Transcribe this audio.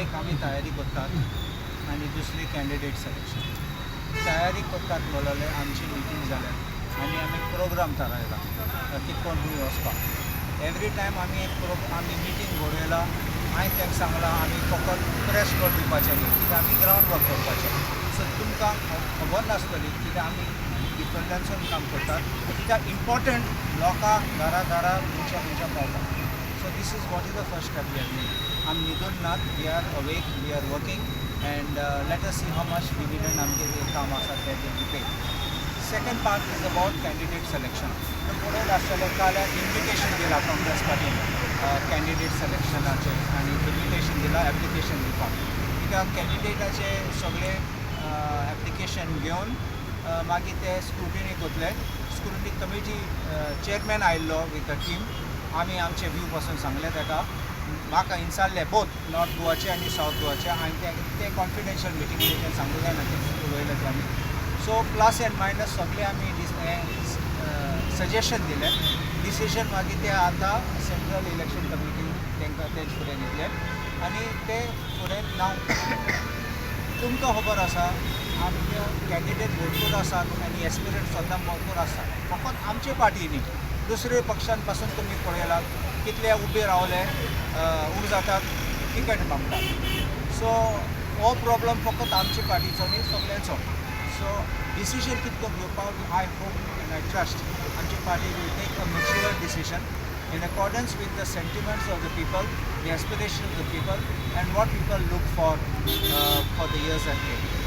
एक, आमी तयारी करतात आनी दुसरी कॅन्डिडेट सिलेक्शन. तयारी करतात म्हणलें, आमची मिटींग जाल्या आनी आमी प्रोग्राम थारायला की कोण खंय वचपाक. एवरी टायम आमी एक आमी मिटींग घडयला. हांवें तांकां सांगलां, आमी फकत प्रेस नोट दिवपाचें न्ही, कित्याक आमी ग्रावंड वर्क करपाचें. सो तुमकां खबर नासतली, कित्याक आमी भितरल्यानसून काम करतात, कित्याक इम्पॉर्टंट लोकां घरा घरा, मनशां मनशां पावता. So this is what is the first step we are doing. आमी न्हिदून नात, we are awake, we are working, and let us see how much dividend आमचें जें काम आसा तें will be paid. Second part is about candidate selection. पळयत आसतलें, काल इन्विटेशन दिला काँग्रेस पार्टीन कॅन्डिडेट सिलेक्शनाचें आनी इन्विटेशन दिला एप्लिकेशन दिवपाक, कित्याक कॅन्डिडेटाचे सगळे एप्लिकेशन घेवन मागीर ते स्क्रुटिनी करतले. स्क्रुटिनी कमिटी चेअरमॅन आयिल्लो विथ अ टीम. आमी आमचे व्यू पासून सांगले ताका. म्हाका इन्सारले बोथ नॉर्थ गोवाचे आनी सावथ गोवाचे. आनी ते ते कॉन्फिडेन्शियल मिटींगेचेर सांगूं जायना ते उलयले ते आमी. सो प्लस एंड मायनस सगळे आमी सजेशन दिले. डिसिजन मागीर ते आतां सेंट्रल इलेक्शन कमिटी तांकां तेज फुडें दितले आनी ते फुडें नांव. तुमकां खबर आसा, आमचे कॅन्डिडेट भरपूर आसात आनी एस्पिरंट सद्दां भरपूर आसात. फकत आमचे पार्टी न्ही, दुसरे पक्षान पासून तुमी पळयलात, कितले उबे रावले, उबे जातात, तिकेट मागतात. सो हो प्रॉब्लम फकत आमचे पार्टीचो न्ही, सगळ्यांचो. सो डिसिजन कितको घेवपाक, I hope and I trust आमची party will take a mature decision in accordance with the sentiments of the people, the aspiration of the people, and what people look for the years ahead.